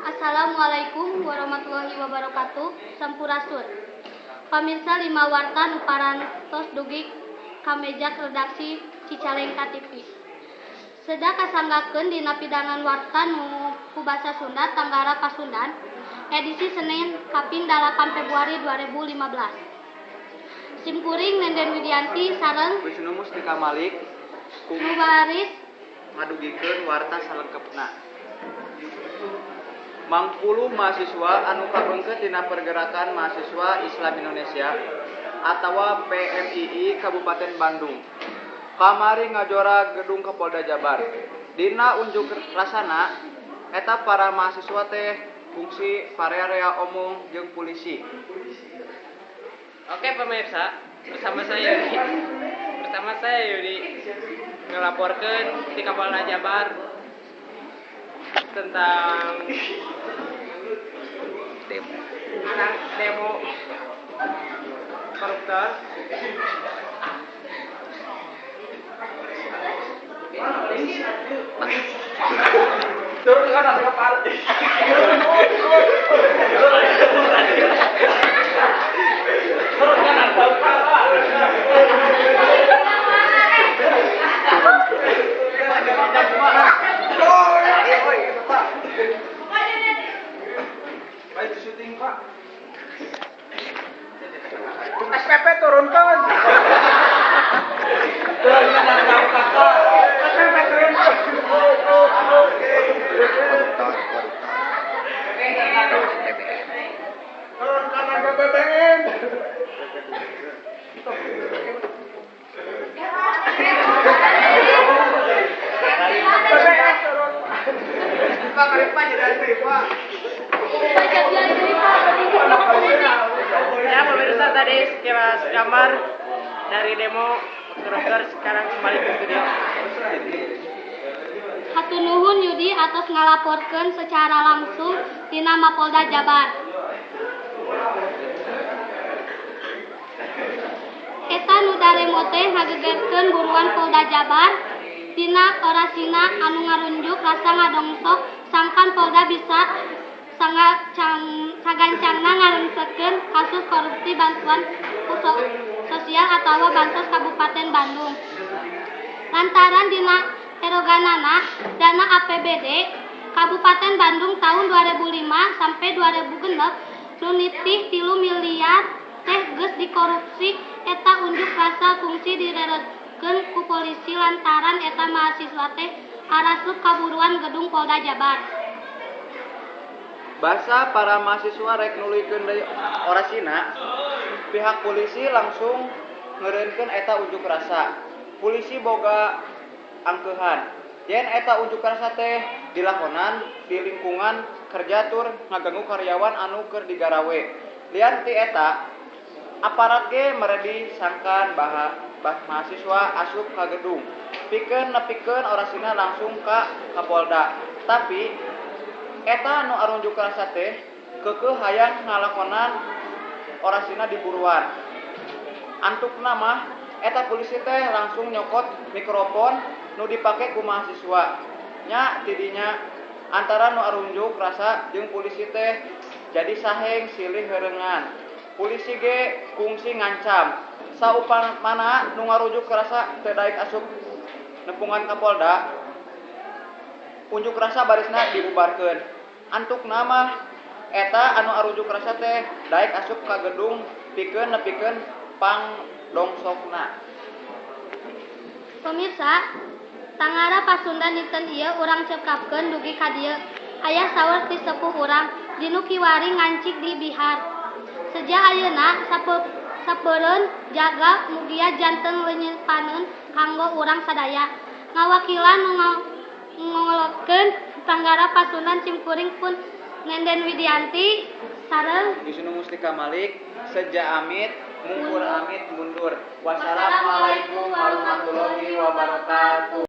Assalamualaikum warahmatullahi wabarakatuh. Sampurasun. Pamirsa, lima warta nu parantos dugi ka meja redaksi Cicalengka TV. Seda kasanggakeun dina pidangan warta nu ku basa Sunda Tanggara Pasundan edisi Senin kaping 8 Februari 2015. Simkuring Nenden Widianti sareng Wisnu Mustika Malik nu baris ngadugikeun warta salengkepna. Mangpuluh mahasiswa anu kabeungkeut dina Pergerakan Mahasiswa Islam Indonesia atawa PMII Kabupaten Bandung kamari ngajora gedung Kapolda Jabar. Dina unjuk rasana eta para mahasiswa teh kungsi parea-rea omong jeung polisi. Oke pemirsa, bersama saya Yudi ngelaporkan di Kapolda Jabar tentang demo. Anak demo koruptor. Turun kan ada kepala. Turun kan ada kepala. Pak, itu syuting, Pak. SPP turunkan. Turunkan ada kepala. SPP turunkan. Koruptor, koruptor. BBM. Turunkan harga BBM. Pak, karep jadi Pak. Ya pemirsa, tadi sekilas gambar dari demo koruptor, sekarang kembali ke studio. Hatur nuhun Yudi atas ngalaporkeun secara langsung tina Mapolda Jabar. Eta nu daremo teh ngagegerkeun buruan Polda Jabar dina orasina anu ngarunjuk rasa ngadongsok sangkan Polda bisa sagancangna ngarungsekeun kasus korupsi bantuan sosial atawa bansos Kabupaten Bandung. Lantaran dina eroganana dana APBD Kabupaten Bandung tahun 2005 sampai 2006 nu nitih 3 miliar teh geus dikorupsi. Eta unjuk rasa kungsi direredkeun ku polisi lantaran eta mahasiswa teh arasup kaburuan gedung Polda Jabar. Basa para mahasiswa rek nuluykeun deui orasina, pihak polisi langsung ngeureunkeun eta unjuk rasa. Polisi boga angkeuhan yen eta unjuk rasa teh dilakonan di lingkungan kerja tur ngaganggu karyawan anu keur digarawe. Lian ti eta, aparat ge meredi sangkan bah mahasiswa asup ka gedung pikeun nepikeun orasina langsung ka Kapolda. Tapi eta nu arunjuk rasa teh keukeuh hayang ngalakonan orasina di buruan. Antukna mah eta polisi teh langsung nyokot mikrofon nu dipake ku mahasiswa. Nya tidinya antara nu arunjuk rasa jeung polisi teh jadi saheng silih heureungan. Polisi ge kungsi ngancam saupamana nu ngarujuk rasa teu daek asup nepungan Kapolda, unjuk rasa barisna dibubarkeun. Antukna mah eta anu arujuk rasa teh daek asup ka gedung pikeun nepikeun pangdongsokna. Pemirsa, Tanggara Pasundan dinten ieu urang cekapkeun dugi ka dieu. Aya saur ti sepuh urang dinu kiwari ngancik di bihar. Seja ayeuna sapeureun jaga mugia janten leunyepaneun kanggo urang sadaya. Ngawakilan nu ngolotkeun Tanggara Pasundan simkuring pun Nenden Widianti sareng Wisnu Mustika Malik. Seja amit, mungkur amit mundur. Wassalamualaikum warahmatullahi wabarakatuh.